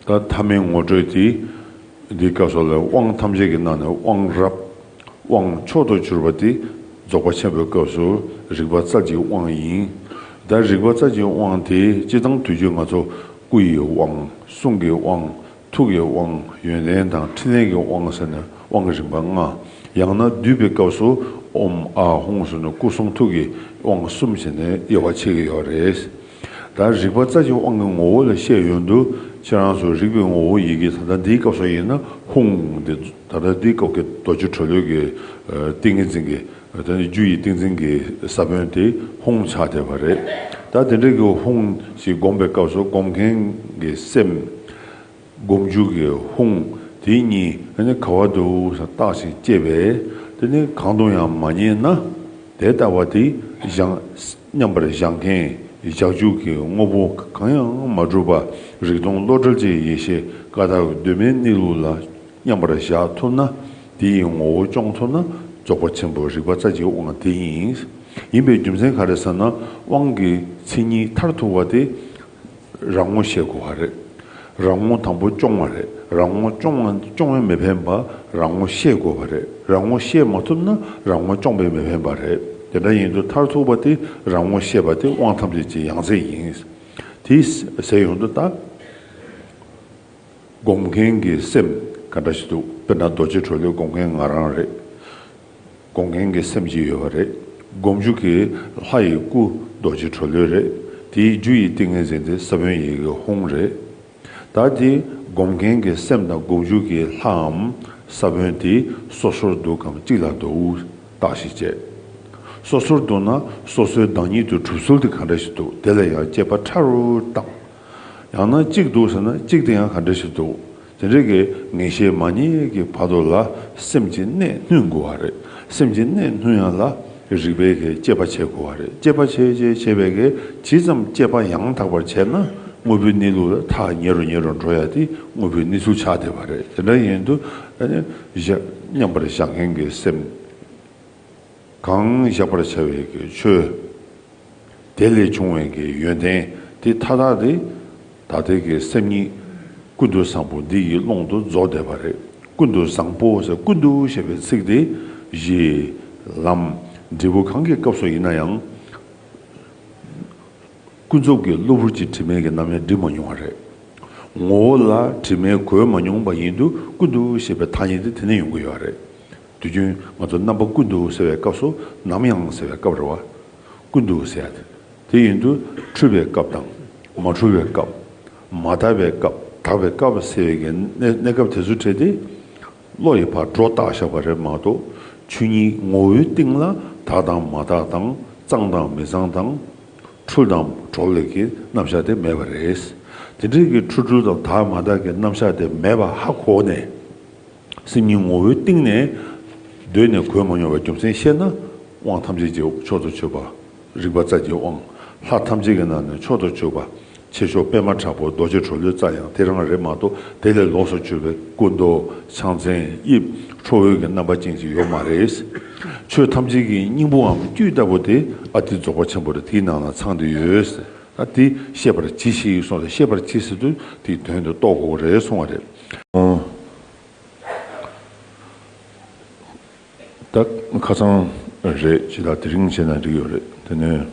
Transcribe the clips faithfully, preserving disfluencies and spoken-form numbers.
ད་ཐ་མའི་ངོ་སྤྲོད་དེ། འདིའི་སྐབས་སུ་ལ་དབང་ཐམས་ཅད་ཀྱི་ནང་ནས་དབང་རབ། དབང་མཆོག་ཏུ་གྱུར་པ་དེ་རྫོགས་པ་ཆེན་པོའི་སྐབས་སུ་རིག་པ་རྩལ་གྱི་དབང་ཡིན། ད་རིག་པ་རྩལ་གྱི་དབང་དེ་སྤྱིར་བཏང་དུས་རྒྱུན་ང་ཚོ་སྐུ་ཡི་དབང་། གསུང་གི་དབང་། ཐུགས་ཀྱི་དབང་། ཡོན་ཏན་དང་ཕྲིན་ལས་ཀྱི་དབང་ཟེར་ནས་དབང་གི་རིམ་པ་ལྔ། ཡང་ན་འདུས་པའི་སྐབས་སུ་ཨོཾ་ཨཱཿཧཱུྃ་ཟེར་ནས་སྐུ་གསུང་ཐུགས་ཀྱི་དབང་གསུམ་བྱས་ནས་དབྱེ་བ་ཕྱེ་གི་ཡོད་རེད། ད་རིག་པ་རྩལ་གྱི་དབང་གི་ངོ་བོ་ལ་བཤད་ཡོང་དུས། ཁྱེད་རང་ཚོ་རིག་པའི་ངོ་བོ་ཡི་གེ་ད་ལྟ་འདིའི་སྐབས་སུ་ཡིན་ན་ཧཱུྃ་འདི། ད་ལྟ་འདིའི་སྐབས་ཀྱི་རྡོ་རྗེ་གྲོ་ལོད་ཀྱི་ཏིང་ངེ་འཛིན་གྱི། ད་ནི་རྒྱུ་ཡི་ཏིང་འཛིན་གྱི་ས་བོན་དེ་ཧཱུྃ་ཆགས་བསྡད་པ་རེད། ད་དེ་འདྲ་གི་ཧཱུྃ་ཞིག་སྒོམ་པའི་སྐབས་སུ་སྒོམ་མཁན་གྱི་སེམས། སྒོམ་རྒྱུ་གི་ཧཱུྃ་དེ་གཉིས་ཨ་ནི་ག་བ་འདུག་བརྟག་ཅིང་དཔྱད་པས། དེ་ནི་གང་དུ་ཡང་མ་རྙེད་ན། དེ་ལྟ་བ་དེ་བཞེངས། མཉམ་པར་བཞེངས་མཁན་བཞག་རྒྱུ་གི་དངོས་པོ་གང་ཡང་མ་གྲུབ་པ། རིག་སྟོང་བློ་བྲལ་གྱི་ཡེ་ཤེས་ཀ་དག་གི་གདོད་མའི་གནས་ལུགས་ལ་མཉམ་པར་བཞག་ཐུབ་ན། དེ་ཡི་ངོ་བོ་སྐྱོང་ཐུབ་ན། རྫོགས་པ་ཆེན་པོའི་རིག་པ་རྩལ་གྱི་དབང་དེ་ཡིན། ཡིན་པའི་རྒྱུ་མཚན་ག་རེ་ཟེར་ན། དབང་གི་མཚན་ཉིད་མཐར་ཐུག་པ་དེ། རང་ངོ་ཤེས་དགོས་པ་རེད། རང་ངོ་དང་པོ་སྐྱོང་བ་རེད། རང་ངོ་སྐྱོང་བ་སྐྱོང་བས་མི་ཕན་པ། རང་ངོ་ཤེས་དགོས་པ་རེད། རང་ངོ་ཤེས་མ་ཐུབ་ན་རང་ངོ་སྐྱོང་བས་མི་ཕན་པ་རེད། དེ་འདྲ་ཡིན་དུས་མཐར་ཐུག་པ་དེ་རང་ངོ་ཤེས་པ་དེ་དབང་ཐམས་ཅད་ཀྱི་ཡང་རྩེ་ཡིན། དེ་ཟེར་ཡོང་དུས་ད། སྒོམ་མཁན་གྱི་སེམས་ག་འདྲ་ཞིག་འདུག་དཔེར་ན་རྡོ་རྗེ་གྲོ་ལོད་སྒོམ་མཁན་ང་རང་རེད། སྒོམ་མཁན་གྱི་སེམས་ཅིག་ཡོད་པ་རེད། སྒོམ་རྒྱུ་གི་ལྷ་ཡི་སྐུ་རྡོ་རྗེ་གྲོ་ལོད་རེད། དེའི་རྒྱུ་ཡི་ཏིང་ངེ་འཛིན་དེ་ས་བོན་ཡི་གེ་ཧཱུྃ་རེད། ད་དེ་སྒོམ་མཁན་གྱི་སེམས་དང་སྒོམ་རྒྱུ་གི་ལྷའམ་ས་བོན་དེ་སོ་སོར་འདུག་གམ་གཅིག་ལ་འདུག་བརྟག་ཞིབ་བྱས། སོ་སོར་འདུག་ན་སོ་སོའི་བདག་ཉིད་དུ་གྲུབ་ཚུལ་དེ་ག་འདྲ་ཞིག་འདུག་དེ་ལ་ཡང་དཔྱད་པ་ཕྲ་རུ་བཏང་། ཡང་ན་གཅིག་འདུག་ཟེར་ན་གཅིག་དེ་ཡང་ག་འདྲ་ཞིག་འདུག་དེ་འདྲ་གི་ངེས་ཤེས་མ་རྙེད་ཀྱི་བར་དུ་ལ་སེམས་ཀྱི་གནད་སྣུན་དགོས་པ་རེད། སེམས་ཀྱི་གནད་སྣུན་ཡང་ལ་རིག་པའི་གི་དཔྱད་པ་བྱེད་དགོས་པ་རེད། དཔྱད་པ་བྱེད་བྱེད་བྱེད་པའི་གི་ཇི་ཙམ་དཔྱད་པ་ཡང་དག་པར་བྱས་ན་དངོས་པོའི་གནས་ལུགས་ལ་ཐག་ཉེ་རུ་ཉེ་རུ་འགྲོ་ཡ་དེ་དངོས་པོའི་གནས་ཚུལ་ཆགས་བསྡད་པ་རེད། དེ་འདྲ་ཡིན་དུས་ཨ་ནི་བཞག་མཉམ་པར་བཞག་མཁན་གྱི་སེམས། གང་བཞག་པར་བྱ་བའི་གི་ཆོས། དེ་ལས་བྱུང་བའི་གི་ཡོན་ཏན་དེ་མཐའ་དག་དེ་ད་ལྟའི་གི་སེམས་ཉིད་ཀུན་ཏུ་བཟང་པོ་འདི་ཡི་ཀློང་དུ་རྫོགས་བསྡད་པ་རེད། ཀུན་ཏུ་བཟང་པོ་ཟེར་ཀུན་ཏུ་ཞེས་པའི་ཚིག་དེ་གཞི་ལམ་འབྲས་བུ་གང་གི་སྐབས་སུ་ཡིན་ན་ཡང་། ཀུན་རྫོབ་ཀྱི་གློ་བུར་གྱི་དྲི་མས་ཀྱི་ནམ་ཡང་སྒྲིབ་མ་མྱོང་བ་རེད། ངོ་བོ་ལ་དྲི་མས་གོས་མ་མྱོང་བ་ཡིན་དུས་ཀུན་ཏུ་ཞེས་པའི་ཐ་སྙད་དེ་དེ་ནས་ཡོང་གི་ཡོད་རེད། དུས་རྒྱུན་ང་ཚོ་རྣམ་པ་ཀུན་ཏུ་ཟེར་བའི་སྐབས་སུ་ནམ་ཡང་ཟེར་བའི་སྐབས་རེད་བ། ཀུན་ཏུ་ཟེར་ཡ་དེ། དེ་ཡིན་དུས་འཁྲུལ་བའི་སྐབས་དང་། མ་འཁྲུལ་བའི་སྐབས། མ་དག་པའི་སྐབས། དག་པའི་སྐབས་ཟེར་བའི་གི་གནས་གནས་སྐབས་དེ་ཚོ་འཕྲད་དེ། བློ་ཡི་ཕར་སྒྲོ་བཏགས་བཞག་པ་རེད་མ་གཏོགས། ཆོས་ཉིད་ངོ་བོའི་སྟེང་ལ་དག་དང་མ་དག་དང་། གཙང་དང་མི་གཙང་དང་། འཁྲུལ་དང་གྲོལ་ལས་ཀྱི་རྣམ་གཞག་དེ་མེད་པ་རེད། དེ་འདྲའི་གི་འཁྲུལ་འཁྲུལ་དང་དག་མ་དག་གི་རྣམ་གཞག་དེ་མེད་པ་ཧ་གོ་ནས། སེམས་ཉིད་ངོ་བོའི་སྟེང་ནས་གདོད་ནས་གོས་མ་མྱོང་བའི་རྒྱུ་མཚན་ཤེས་ན། དབང་ཐམས་ཅད་ཀྱི་མཆོག་ཏུ་གྱུར་པ། རིག་པ་རྩལ་གྱི་དབང་། ལྷ་ཐམས་ཅད་ཀྱི་ནང་ནས་མཆོག་ཏུ་གྱུར་པ། ཆེ་མཆོག་པད་མ་དྲག་པོ་རྡོ་རྗེ་གྲོ་ལོད་རྩལ་ཡང་དེ་རང་རེད་མ་གཏོགས། དེ་ལས་ལོགས་སུ་གྱུར་པའི་སྐུ་མདོག་ཕྱག་མཚན་དབྱིབས་ཁྲོ་བོའི་གི་རྣམ་པ་ཅན་ཅིག་ཡོད་མ་རེད། ཆོས་ཐམས་ཅད་ཀྱི་སྙིང་པོའམ་བཅུད་ལྟ་བུ་དེ་ཨ་ཏི་རྫོགས་པ་ཆེན་པོ་རེད། དེའི་ནང་ལ་ཚང་བསྡད་ཡོད། ཨ་ཏི་ཤེས་པར་གྱིས་ཤིག་གསུངས་ཏེ། ཤེས་པར་གྱིས་ཟེར་དུས་དེའི་དོན་དུ་རྟོགས་དགོས་རེད་གསུངས་པ་རེད། ད་ཁ་སང་རེད། ཅི་ལ་དེ་རིང་བྱས་ན་འགྲིག་ཡོད་རེད། དེ་ནས་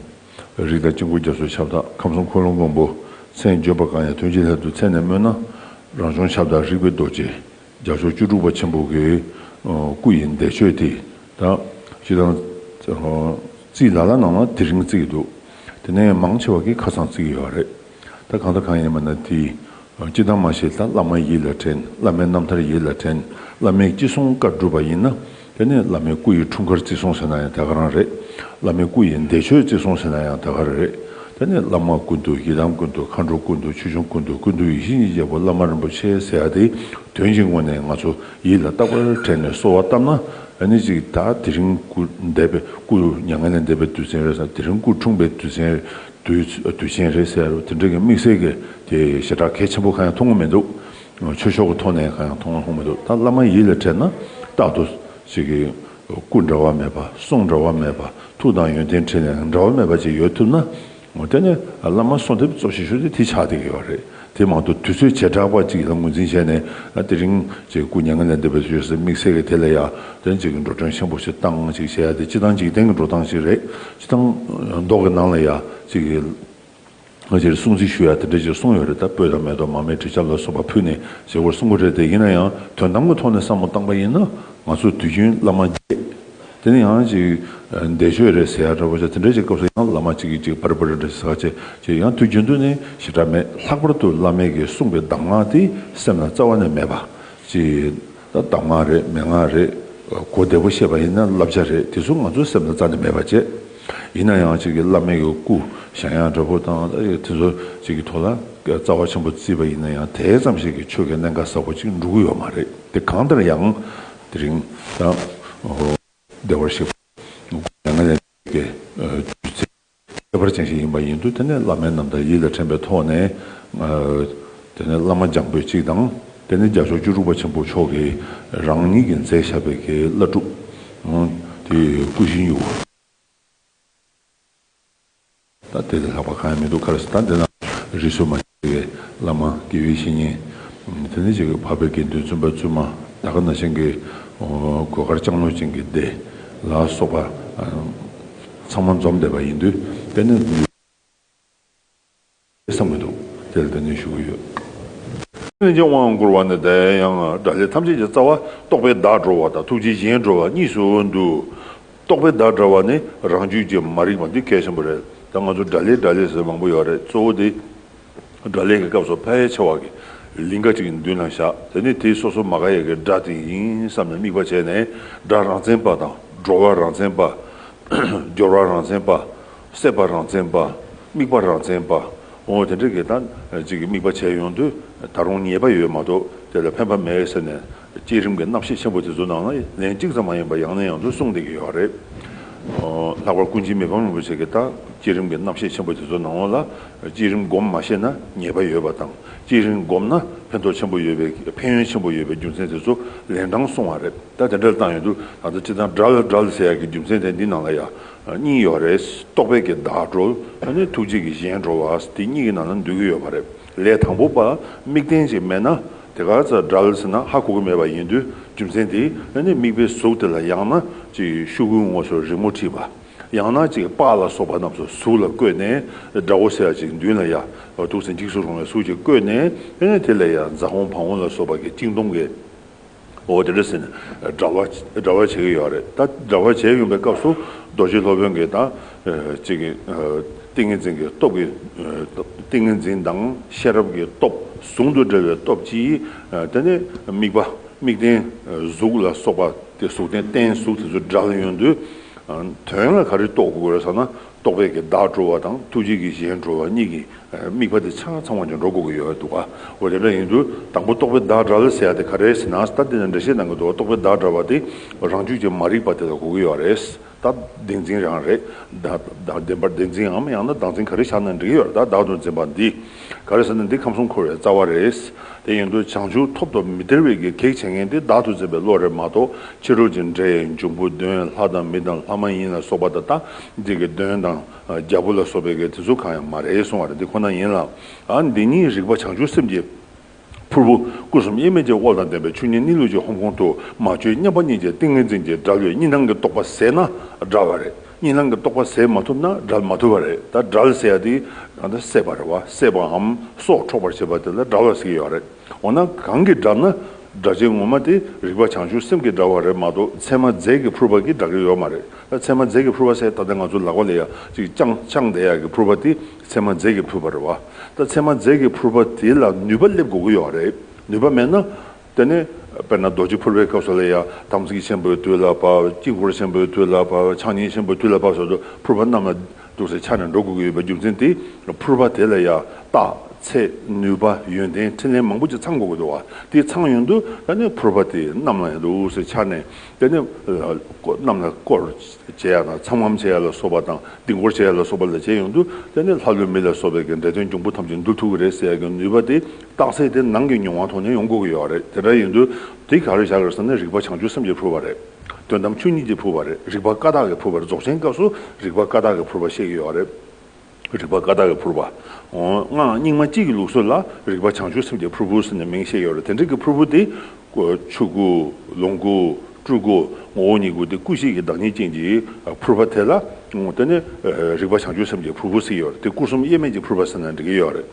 རིགས་དང་དཀྱིལ་འཁོར་རྒྱ་མཚོའི་ཁྱབ་བདག་ཁམས་གསུམ་འཁོར་ལོ་མགོན་པོ་མཚན་བརྗོད་པ་གང་ཡང་དོན་གྱི་སླད་དུ་མཚན་ནས་སྨོས་ན། རང་བྱུང་ཁྱབ་བདག་རིག་པའི་རྡོ་རྗེ་རྒྱ་མཚོ་བཅུ་དྲུག་པ་ཆེན་པོ་གི་སྐུ་ཡི་འདས་མཆོད་དེ། ད་སྤྱིར་བཏང་རྩིས་ལ་ལ་ནང་ལ་དེ་རིང་བརྩི་གི་འདུག་དེ་ནས་མང་ཆེ་བ་གིས་ཁ་སང་བརྩི་གི་ཡོད་རེད། ད་གང་ལྟར་གང་ཡིན་པ་ན་དེ། སྤྱིར་བཏང་མ་གཞི་ད་བླ་མ་ཡིད་ལ་དྲན། བླ་མའི་རྣམ་ཐར་ཡིད་ལ་དྲན། བླ་མས་ཅི་གསུང་བཀའ་བསྒྲུབས་པ་ཡིན་ན། དེ་ནས་བླ་མའི་སྐུ་ཡི་འཁྲུངས་སྐར་བརྩི་སྲུང་ཟེར་ན་ཡང་དེ་ག་རང་རེད། བླ་མའི་སྐུ་ཡི་འདས་མཆོད་བརྩི་སྲུང་ཟེར་ན་ཡང་དེ་ག་རང་རེད། དེ་ནས་བླ་མ་ཀུན་ཏུ། ཡི་དམ་ཀུན་ཏུ། མཁའ་འགྲོ་ཀུན་ཏུ། ཆོས་སྐྱོང་ཀུན་ཏུ། ཀུན་ཏུ་ཡིད་བཞིན་གྱི་རྒྱལ་པོ་བླ་མ་རིན་པོ་ཆེ་ཟེར་ཡ་དེ་དོན་གྱི་ངོས་ནས་ང་ཚོ་ཡིད་ལ་རྟག་པར་དྲན་ནས་གསོལ་བ་བཏབ་ན། ཨ་ནི་ཅིག་ད་དེ་རིང་སྐུ་འདས་པའི། སྐུ་མྱ་ངན་ལས་འདས་པའི་དུས་ཆེན་རེད་ཟེར། དེ་རིང་སྐུ་འཁྲུངས་པའི་དུས་ཆེན། དུས་དུས་ཆེན་རེད་ཟེར་རོ། དེ་འདྲ་གི་དམིགས་བསལ་གྱི་དེ་ཞེ་དྲག་གལ་ཆེན་པོ་གང་ཡང་མཐོང་གི་མི་འདུག་ཆོས་ཕྱོགས་ཀྱི་ཐོག་ནས་གང་ཡང་མཐོང་མཐོང་མི་འདུག་ད་བླ་མ་ཡིད་ལ་དྲན་ན་རྟག་ཏུ་ཅིག་གི་སྐུ་འབྲལ་བ་མེད་པ། གསུང་འབྲལ་བ་མེད་པ། ཐུགས་དང་ཡོན་ཏན་ཕྲིན་ལས་འབྲལ་བ་མེད་པ་ཅིག་ཡོད་ཐུབ་ན། འོ་དེ་ནས་བླ་མ་གསོལ་འདེབས་གཙོ་ཆེ་ཤོས་དེ་དེ་ཆགས་བསྡད་ཀྱི་ཡོད་རེད། དེ་མ་གཏོགས་དུས་ཚོད་བྱེ་བྲག་པ་ཅིག་ལ་ངོས་འཛིན་བྱས་ནས་ཨ་དེ་རིང་ཅིག་སྐུ་མྱ་ངན་ལས་འདས་པའི་ཚེ་ཟེར་དམིགས་བསལ་གྱི་དེ་ལ་ཡ་དེ་ཅིག་འགྲོ་གྲོན་ཆེན་པོ་ཞིག་བཏང་ཅིག་བྱས་ཡ་དེ་སྤྱི་བཏང་འཇིག་རྟེན་གྱི་འགྲོ་སྟངས་ཤིག་རེད། སྤྱི་བཏང་མདོ་གི་ནང་ལ་ཡ་ཅིག་ང་ཅིག་སྲུང་བརྩི་ཞུ་ཡ་དེ་འདྲ་ཅིག་གསུངས་ཡོད་རེད། ད་སྤོས་དང་མེ་ཏོག་མར་མེ་དྲི་ཆབ་ལ་སོགས་པ་ཕུལ་ནས་བྱེད་སྒོར་གསུང་གི་རེད། དེ་ཡིན་ན་ཡང་དོན་དམ་གྱི་ཐོག་ནས་བསམ་བློ་བཏང་པ་ཡིན་ན་ང་ཚོ་དུས་རྒྱུན་བླ་མ་བརྒྱད། དེ་ནས་ཡང་ཅིག་འདས་མཆོད་རེད་ཟེར་ཡ་འདྲ་པོ་ཅིག་དེ་འདྲ་ཅིག་སྐབས་སུ་ཡང་བླ་མ་གཅིག་གིས་གཅིག་བར་བར་འདྲ་ཟེར་བ་ཅིག་ཅིག་ཡང་དུས་རྒྱུན་དུ་ནི་ཞེ་དྲག་མེད། ལྷག་པར་དུ་བླ་མས་ཀྱིས་གསུངས་པའི་གདམས་ངག་དེ་སེམས་ལ་རྩ་བ་ནས་མེད་པ་ཅིག་ད་གདམས་ངག་རེད་མན་ངག་རེད། གོ་བདེ་པོ་བཤད་པ་ཡིན་ན་བསླབ་བྱ་རེད། དེ་ཚོ་ང་ཚོའི་སེམས་ལ་རྩ་ནས་མེད་པ་བྱས། ཡིན་ན་ཡང་ཅིག་གི་བླ་མའི་གི་སྐུ་བཞེངས་ཡག་འདྲ་པོ་དང་ད་དེ་ཚོ་ཅིག་གི་ཐོག་ལ་རྩ་བ་ཆེན་པོ་བརྩིས་པ་ཡིན་ན་ཡང་དེ་ཙམ་ཞིག་གི་ཆོས་ཀྱི་གནད་འགག་ཟབ་པོ་ཅིག་འགྲོ་གི་ཡོད་མ་རེད། དེ་གང་ལྟར་ཡང་དེ་རིང་ད་བདེ་བར་གཤེགས་པ་མྱ་ངན་ལས་འདས་ཀྱི་དུས་ཚེས་ཁྱད་པར་ཅན་ཞིག་ཡིན་པ་ཡིན་དུས་དེ་ནས་བླ་མའི་རྣམ་ཐར་ཡིད་ལ་དྲན་པའི་ཐོག་ནས་དེ་ནས་བླ་མ་འཇམ་དཔལ་གཅིག་དང་དེ་ནས་རྒྱལ་མཆོག་བཅུ་དྲུག་པ་ཆེན་པོ་མཆོག་གིས་རང་ཉིད་ཀྱིས་མཛད་བཞག་པའི་གི་བླ་སྒྲུབ་དེ་སྐུ་བཞེངས་ཡོད། ད་དེ་ལས་ལྷག་པ་གང་ཡང་མི་འདུག་ག་རེ་ཟེར་ན་དེ་ན་རིས་སུ་མ་ཆད་པའི་བླ་མ་དགེ་བའི་བཤེས་གཉེན། དེ་ནས་ཅིག་འཕགས་པའི་དགེ་འདུན་བཙུན་པ་བཙུན་མ་ད་ག་ནང་བཞིན་གྱི་གོས་དཀར་ལྕང་ལོ་ཅན་གྱི་སྡེ་ལ་སོགས་པ་ཚང་མ་འཛོམས་བསྡད་པ་ཡིན་དུས་དེ་ནི་བསམ་གྱི་འདུག་དེ་ལ་དེ་ནས་ཞུ་གི་ཡོད། ལྷན་ཅིག་དབང་བསྐུར་བ་ནི་དེ་ཡང་སྒྲ་ལས་ཐམས་ཅད་ཀྱི་རྩ་བ་རྟོག་པས་བདག་སྒྲོལ་བ་དང་ཐུགས་རྗེས་གཞན་སྒྲོལ་བ་གཉིས་སུ་འདུ། རྟོག་པས་བདག་སྒྲོལ་བ་ནི་རང་རྒྱུད་ཀྱི་མ་རིག་པ་འདི་གལ་ཆེན་པོ་རེད། ད་ང་ཚོ་སྒྲ་ལས་སྒྲ་ལས་ཟེར་མང་པོ་ཡོད་རེད། གཙོ་བོ་དེ་སྒྲ་ལས་ཀྱི་སྐབས་སུ་ཕལ་ཆེ་བ་གི་ལིང་ག་གཅིག་གི་མདུན་ལ་བཞག་དེ་ནས་དེའི་སོ་སོ་མ་དགའ་ཡས་ཀྱི་སྒྲ་དེ་ཡིན་བསམ་ནས་དམིགས་པ་བྱས་ནས་སྒྲ་རང་མཚན་པ་དང་སྒྲོལ་བ་རང་མཚན་པ། སྦྱོར་བ་རང་མཚན་པ། སྲེད་པ་རང་མཚན་པ། དམིགས་པ་རང་མཚན་པ། འོ་དེ་འདྲ་གི་ད་ཅིག་གི་དམིགས་པ་བྱས་ཡོང་དུས་ད་རུང་ཉེས་པ་ཡོད་མ་གཏོགས་དེ་ལ་ཕན་པ་མེད་ཟེར་ནས་བསྐྱེད་རིམ་གྱི་རྣམ་བཤད་ཆེན་པོ་དེ་ཚོ་ནང་ལ་ལན་གཅིག་ཙམ་མ་ཡིན་པ་ཡང་ནས་ཡང་དུ་གསུངས་བསྡད་ཀྱི་ཡོད་རེད། ལྷག་པར་ཀུན་མཁྱེན་མི་ཕམ་རིན་པོ་ཆེ་གི་ད་བསྐྱེད་རིམ་གྱི་རྣམ་བཤད་ཆེན་པོ་དེ་ཚོ་ནང་ལ་བསྐྱེད་རིམ་སྒོམ་མ་ཤེས་ན་ཉེས་པ་ཡོད་པ་དང་བསྐྱེད་རིམ་སྒོམ་ན་ཕན་ཐོགས་ཆེན་པོ་ཡོད་པའི་ཕན་ཡོན་ཆེན་པོ་ཡོད་པའི་རྒྱུ་མཚན་དེ་ཚོ་ལན་གྲངས་གསུངས་པ་རེད། ད་དེ་འདྲ་བཏང་ཡོང་དུས་ད་ལྟ་སྤྱིར་བཏང་སྒྲ་ལ་སྒྲ་ལ་ཟེར་ཡག་གི་རྒྱུ་མཚན་དེ་འདི་ནང་ལ་ཡང་གཉིས་ཡོད་རེད། རྟོག་པས་ཀྱི་བདག་སྒྲོལ། ཨ་ནི་ཐུགས་རྗེས་ཀྱི་གཞན་སྒྲོལ་བ་དེ་གཉིས་ཀྱི་ནང་ན་འདུས་ཀྱི་ཡོད་པ་རེད། ལས་དང་པོ་པ་དམིགས་རྟེན་ཅིག་མེད་ན་དེ་ག་ཚོད་སྒྲ་ལ་ཟེར་ན་ཧ་གོ་གི་མེད་པ་ཡིན་དུས་རྒྱུ་མཚན་དེ་ཨ་ནི་དམིགས་པའི་གཟུགས་དེ་ལ་ཡང་ན་ཅིག་ཤོག་གུའི་ངོས་སུ་རི་མོ་བྲིས་པ། ཡང་ན་ཅིག་པགས་ལ་སོགས་པ་རྣམས་སུ་གཟུགས་ལ་བཀོད་ནས་དགྲ་བོ་ཟེར་ཡག་ཅིག་མདུན་ལ་ཡ་ཐུགས་སུ་འཇིགས་སུ་རུང་བའི་གཟུགས་ཅིག་བཀོད་ནས་ཨ་ནི་དེ་ལ་ཡ་རྫ་ཧོང་བ་ཧོང་ལ་སོགས་པ་གི་གཅིན་གཏོང་གི་འོ་དེ་འདྲ་ཟེར་ནས་སྒྲ་བ་སྒྲ་བ་བྱེད་ཀྱི་ཡོད་རེད། ད་སྒྲ་བ་བྱེད་ཡོང་པའི་སྐབས་སུ་རྡོ་རྗེ་སློབ་དཔོན་གྱིས་ད་ཅིག་གི་ཏིང་ངེ་འཛིན་གྱི་སྟོབས་ཀྱི་ཏིང་ངེ་འཛིན་དང་ཤེས་རབ་ཀྱི་སྟོབས་ཟུང་དུ་འབྲེལ་བའི་སྟོབས་ཀྱིས་དེ་ནས་དམིགས་པ་དམིགས་རྟེན་གཟུགས་ལ་སོགས་པ་དེ་གཟུགས་རྟེན་རྟེན་གཟུགས་དེ་ཚོ་སྒྲ་ལ་ཡོང་དུས་དོན་ལ་ག་རེ་རྟོགས་དགོས་རེད་ཟེར་ན་རྟོག་པས་ཀྱི་བདག་སྒྲོལ་བ་དང་ཐུགས་རྗེས་ཀྱི་གཞན་སྒྲོལ་བ་གཉིས་ཀྱི་དམིགས་པ་དེ་ཆ་ཚང་བ་ཅིག་འགྲོ་དགོས་ཀྱི་ཡོད་འདུག་ག་འོ་དེ་འདྲ་ཡིན་དུས་དང་པོ་རྟོག་པས་བདག་སྒྲོལ་ཟེར་ཡ་དེ་ག་རེ་ཟེར་ན་ད་འདི་ནས་འགྲེལ་བཤད་གནང་གི་འདུག་རྟོག་པས་བདག་སྒྲོལ་བ་དེ་རང་རྒྱུད་ཀྱི་མ་རིག་པ་དེ་ལ་གོ་གི་ཡོད་རེད། ད་བདེན་འཛིན་རང་རེད། ད་ད་བདེན་པར་བདེན་འཛིན་འམ་ཡང་ན་བདག་འཛིན་ག་རེ་བཞག་ན་འགྲིག་གི་ཡོད་རེད། ད་བདག་ཏུ་འཛིན་པ་འདི་ག་རེ་ཟེར་ན་འདི་ཁམས་གསུམ་འཁོར་བའི་རྩ་བ་རེད། དེ་ཡིན་དུས་བྱང་ཆུབ་ཐོབ་ཏུ་མི་སྟེར་བའི་གི་གེགས་བྱེད་མཁན་དེ་བདག་ཏུ་འཛིན་པའི་བློ་རེད་མ་གཏོགས་ཕྱི་རོལ་གྱི་འདྲེ་འབྱུང་པོ་གདོན་ལྷ་དང་མི་དང་ལྷ་མ་ཡིན་ལ་སོགས་པ་དང་ད་འདི་གི་གདོན་དང་རྒྱལ་པོ་ལ་སོགས་པའི་གི་དེ་ཚོ་གང་ཡང་མ་རེད་གསུང་བ་རེད། འདི་ཁོ་ན་ཡིན་ལ། ཨ་འདི་ཉིད་རིག་པ་བྱང་ཆུབ་སེམས་ཀྱི་ཕུར་བུ་སྐུ་གསུམ་དབྱེར་མེད་ཀྱི་དབང་དང་ལྡན་པའི་ཆོས་ཉིད་གནས་ལུགས་ཀྱི་ཧོམ་ཁུང་དུ་མ་བཅོས་མཉམ་པ་ཉིད་ཀྱི་ཏིང་ངེ་འཛིན་གྱིས་སྒྲ་ལུས་གཉིས་སྣང་གི་རྟོག་པ་ཟད་ན་སྒྲ་བ་རེད། གཉིས་སྣང་གི་རྟོག་པ་ཟད་མ་ཐུབ་ན་སྒྲ་མ་ཐུབ་པ་རེད། ད་སྒྲ་ཟེར་ཡ་དེ་གང་ལྟར་སྲེད་པ་རེད་བ། སྲེད་པའམ་སྲོག་འཕྲོག་པར་བྱེད་པ་དེ་ལ་སྒྲ་བ་ཟེར་གྱི་ཡོད་རེད། འོ་ན་གང་གིས་བསྒྲལ་ན་སྒྲ་གཅན་ངོ་མ་དེ་རིག་པ་བྱང་ཆུབ་སེམས་ཀྱིས་བསྒྲལ་བ་རེད་མ་གཏོགས་མཚན་མ་རྫས་ཀྱི་ཕུར་པ་གིས་བསྒྲལ་གྱི་ཡོད་མ་རེད། ད་མཚན་མ་རྫས་ཀྱི་ཕུར་པ་ཟེར་ད་ལྟ་ང་ཚོ་ལག་པ་ལ་ཡ་ཅིག་བཅང་བཅང་བསྡད་ཡག་གི་ཕུར་པ་དེ་མཚན་མ་རྫས་ཀྱི་ཕུར་པ་རེད་བ། ད་མཚན་མ་རྫས་ཀྱི་ཕུར་པ་དེ་ལ་ནུས་པ་སླེབས་དགོས་ཀྱི་ཡོད་རེད། ནུས་པ་མེད་ན། དེ་ནས་དཔེར་ན་རྡོ་རྗེ་ཕུར་པའི་སྐབས་སུ་ལ་ཡ་དམ་ཚིག་ཆེན་པོའི་དུས་ལ་བབ། དཀྱིལ་འཁོར་ཆེན་པོའི་དུས་ལ་བབ། ཕྱག་གཉིས་ཆེན་པོའི་དུས་ལ་བབ་སོགས་སུ་ཕུར་པ་རྣམས་ལ་འདུག་སེ་ཆ་ནས་འགྲོ་དགོས་ཀྱི་ཡོད་པའི་རྒྱུ་མཚན་དེ་ཕུར་པ་དེ་ལ་ཡ་རྟགས་ཚད་ནུས་པ་ཡོན་ཏན་འཕྲིན་ལས་མང་པོ་ཅིག་ཚང་དགོས་ཀྱི་འདུག་བ། དེ་ཚང་ཡོང་དུས་ད་ནི་ཕུར་པ་དེ་གནམ་ལ་ཡ་འདུག་སེ་ཆ་ནས་དེ་ནི་གནམ་ལ་བསྐོར་བྱེད་ཡ་དང་ཚམ་ངམ་བྱེད་ཡ་ལ་སོགས་པ་དང་ལྡིང་སྐོར་བྱེད་ཡ་ལ་སོགས་པ་ལ་བྱེད་ཡོང་དུས་དེ་ནི་ལྷ་ཀླུ་མི་ལ་སོགས་པའི་གི་འདྲེ་གདོན་འབྱུང་པོ་ཐམས་ཅད་འདུལ་ཐུབ་ཀྱི་རེད་ཟེར་ཡ་གི་ནུས་པ་དེ། རྟགས་གསལ་དེ་ནང་གི་མྱོང་བ་ཐོག་ནས་ཡོང་དགོས་ཀྱི་ཡོད་རེད། དེ་འདྲ་ཡིན་དུས་དེ་ག་རེ་བྱ་དགོས་ཟེར་ན་རིག་པ་བྱང་ཆུབ་སེམས་ཀྱི་ཕུར་པ་རེད། དོན་དམ་ཆོས་ཉིད་ཀྱི་ཕུར་པ་རེད། རིག་པ་ཀ་དག་གི་ཕུར་པ་རེད། རྫོགས་ཆེན་སྐབས་སུ་རིག་པ་ཀ་དག་གི་ཕུར་པ་བཤད་ཀྱི་ཡོད་རེད། རིག་པ་ཀ་དག་གི་ཕུར་པ། འོ། སྔགས་རྙིང་མ་གཅིག་གི་ལུགས་སྲོལ་ལ་རིག་པ་བྱང་ཆུབ་སེམས་ཀྱི་ཕུར་བུ་ཟེར་ནས་མིང་བཤད་ཡོད་རེད། དེ་འདྲ་གི་ཕུར་བུ་དེ་ཆོས་སྐུ། ལོངས་སྐུ། སྤྲུལ་སྐུ། ངོ་བོ་ཉིད་སྐུ་དེ་སྐུ་བཞི་གི་བདག་ཉིད་ཅན་གྱི་ཕུར་པ་དེ་ལ། དེ་ནི་རིག་པ་བྱང་ཆུབ་སེམས་ཀྱི་ཕུར་བུ་ཟེར་གྱི་ཡོད་རེད། དེ་སྐུ་གསུམ་དབྱེར་མེད་ཀྱི་ཕུར་པ་ཟེར་ན་འགྲིག་གི་ཡོད་རེད།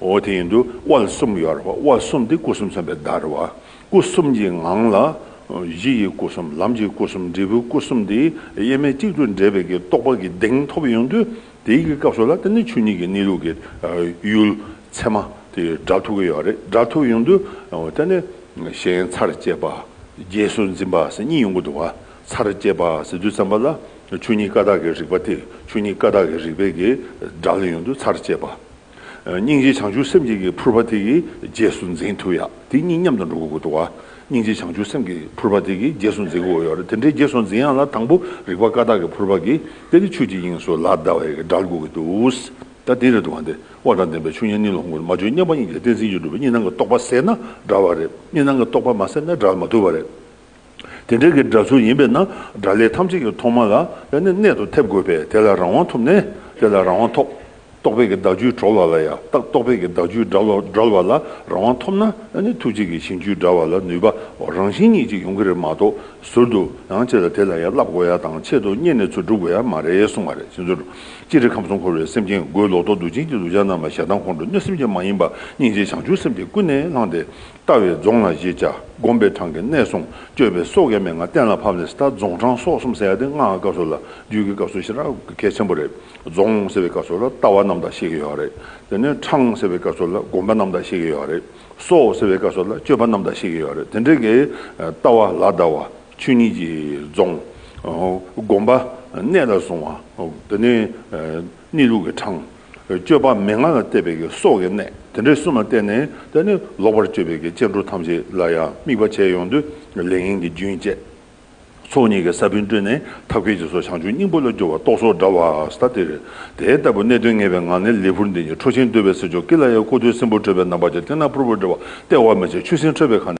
འོ། དེ་ཡིན་དུས་དབལ་གསུམ་ཡོད་རེད་པ། དབལ་གསུམ་དེ་སྐུ་གསུམ་མཚོན་པའི་བརྡ་རེད་པ། སྐུ་གསུམ་གྱི་ངང་ལ་གཞི་ཡི་སྐུ་གསུམ། ལམ་གྱི་སྐུ་གསུམ། འབྲས་བུའི་སྐུ་གསུམ་དེ་དབྱེར་མེད་གཅིག་ཏུ་འདྲེས་པའི་གི་རྟོགས་པ་གི་གདེང་ཐོབ་ཡོང་དུས། དེའི་གི་སྐབས་སུ་ལ་དེ་ནི་ཆོས་ཉིད་ཀྱི་གནས་ལུགས་ཀྱི་ཡུལ་ཚད་མ་དེ་བསྒྲལ་ཐུབ་ཀྱི་ཡོད་རེད། བསྒྲལ་ཐུབ་ཡོང་དུས་དེ་ནི་གཞན་ཚར་བཅད་པ། རྗེས་སུ་འཛིན་པ་ཟེར་གཉིས་ཡོང་གི་འདུག་པ། ཚར་བཅད་པ་ཟེར་དུས་ཙམ་པ་ལ་ཆོས་ཉིད་ཀ་དག་གི་རིག་པ་དེ། ཆོས་ཉིད་ཀ་དག་གི་རིག་པའི་གི་བསྒྲལ་ཡོང་དུས་ཚར་བཅད་པ། སྙིང་རྗེ་བྱང་ཆུབ་སེམས་ཀྱི་གི་ཕུར་པ་དེ་གིས་རྗེས་སུ་འཛིན་ཐུབ་ཡ། དེ་གཉིས་མཉམ་དུ་འགྲོ་དགོས་ཀྱི་འདུག་པ། སྙིང་རྗེ་བྱང་ཆུབ་སེམས་ཀྱི་ཕུར་པ་དེ་གིས་རྗེས་སུ་འཛིན་དགོས་ཡོད་རེད། དེ་འདྲའི་རྗེས་སུ་འཛིན་ཡ་ལ་དང་པོ་རིག་པ་ཀ་དག་གི་ཕུར་པ་གིས་དེ་ནི་ཆོས་ཀྱི་དབྱིངས་སུ་ལ་བཟླ་བའི་བསྒྲལ་དགོས་ཀྱི་འདུག། ད་དེ་རེད་འདུག་པ། འདི་དབལ་དང་ལྡན་པས་ཆོས་ཉིད་གནས་ལུགས་ཀུན། མ་བཅོས་མཉམ་པ་དབྱིངས་ཀྱི་ཏིང་འཛིན་གྱིས། གྲུབ་པའི་གཉིས་སྣང་གི་རྟོག་པ་ཟད་ན་བསྒྲལ་བ་རེད། གཉིས་སྣང་གི་རྟོག་པ་མ་ཟད་ན་བསྒྲལ་མ་ཐུབ་པ་རེད། དེ་འདྲའི་གི་བསྒྲལ་ཚུལ་ཡིན་པས་ན། བསྒྲལ་ལས་ཐམས་ཅད་ཀྱི་ཐོག་མ་ལ་ཡང་ནི་གནད་དུ་ཐེབས་དགོས་པས། དེ་ལ་རང་དབང་ཐོབ་ནས་དེ་ལ་རང་དབང་ཐོབ། རྟོག་པའི་གི་བདག་རྒྱུད་གྲོལ་བ་ལ་ཡང་། རྟག་རྟོག་པའི་གི་བདག་རྒྱུད་བསྒྲལ་བ་བསྒྲལ་བ་ལ་རང་དབང་ཐོབ་ན་ཡང་ནི་ཐུགས་རྗེ་གི་ཞིང་རྒྱུད་བསྒྲལ་བ་ལ་ནུས་པ་རང་བཞིན་ཉིད་ཀྱིས་ཡོང་གི་རེད་མ་གཏོགས། ཟུར་དུ་ཡང་ཅི་ལ་དེ་ལ་ཡང་བསླབ་དགོས་ཡ་དང་ཆེད་དུ་གཉེར་ནས་ཚུར་སྒྲུབ་དགོས་ཡ་མ་རེད་གསུངས་པ་རེད། བྱས་ཙང་སྤྱིར་ཁམས་གསུམ་འཁོར་བའི་སེམས་ཅན་སྒོས། ལོག་རྟོག་འདུ་བྱེད་ཀྱི་གདུལ་བྱ་རྣམས་ལ་ཞེ་སྡང་ཁོང་ཁྲོ་གནོད་སེམས་ཅན་མ་ཡིན་པ། སྙིང་རྗེ་བྱང་ཆུབ་སེམས་ཀྱིས་ཀུན་ནས་བསླངས་ཏེ། ལྟ་བའི་རྫོང་ལ་གཞིས་བཅའ། སྒོམ་པའི་གྲངས་ཀྱིས་གནས་བསྲུང་། སྤྱོད་པའི་སྲོག་གི་མན་ངག་གཏན་ལ་ཕབ་ནས། ད་རྫོང་གྲངས་སྲོག་གསུམ་ཟེར་ཡ་དེ་སྔགས་སྐབས་སུ་ལ་རྒྱུད་ཀྱི་སྐབས་སུ་ཞེ་དྲག་གལ་ཆེན་པོ་རེད། རྫོང་ཟེར་བའི་སྐབས་སུ་ལ་ལྟ་བ་རྣམ་དག་བཤད་ཀྱི་ཡོད་རེད། དེ་ནས་གྲངས་ཟེར་བའི་སྐབས་སུ་ལ་སྒོམ་པ་རྣམ་དག་བཤད་ཀྱི་ཡོད་རེད། སྲོག་ཟེར་བའི་སྐབས་སུ་ལ་སྤྱོད་པ་རྣམ་དག་བཤད་ཀྱི་ཡོད་རེད། དེ་འདྲའི་གི་ལྟ་བ་ལ་བཟླ་བ། ཆོས་ཉིད་ཀྱི་རྫོང་། སྒོམ་པ་གནད་ལ་བཟུང་བ། དེ་ནས་གནས་ལུགས་ཀྱི་གྲངས། སྤྱོད་པ་མན་ངག་ལ་བརྟེན་པའི་གི་སྲོག་གི་གནད། དེ་འདྲའི་གསུམ་ལ་བརྟེན་ནས་དེ་ནི་ལོག་པར་སྤྱོད་པའི་གི་སྐྱེ་འགྲོ་ཐམས་ཅད་ལ་ཡང་དམིགས་པ་བྱས་ཡོང་དུས་ལས་ངན་གྱི་རྒྱུན་བཅད། ཚོགས་གཉིས་ཀྱི་ས་བོན་བསྐྲུན་ནས་ཐབས་མཁས་ཀྱི་ཚོགས་བྱང་ཆུབ་སྙིང་པོ་ལ་སྦྱོར་བ་རྟོག་ཚོགས་བྲལ་བ་ཟེར་དེ་རེད། དེ་ལྟ་བུ་གནད་དོན་ངེས་པའི་ངང་ནས་ལས་ཕུར་འདི་ཉིད། ཁྲོ་ཆེན་འདུལ་བའི་སྲིད་མཆོག་ཀུན་ལ་ཡང་བཀོད་དུས་སྲིན་པོར་ཁྲོས་པའི་རྣམ་པ་ཅན། དེ་ན་ཕུར་བུ་བསྒྲིལ་བ་སྟེར་བ་མི་བྱེད། ཆུ་སྲིན་ཁྲོས་པའི་ཁ་ནས།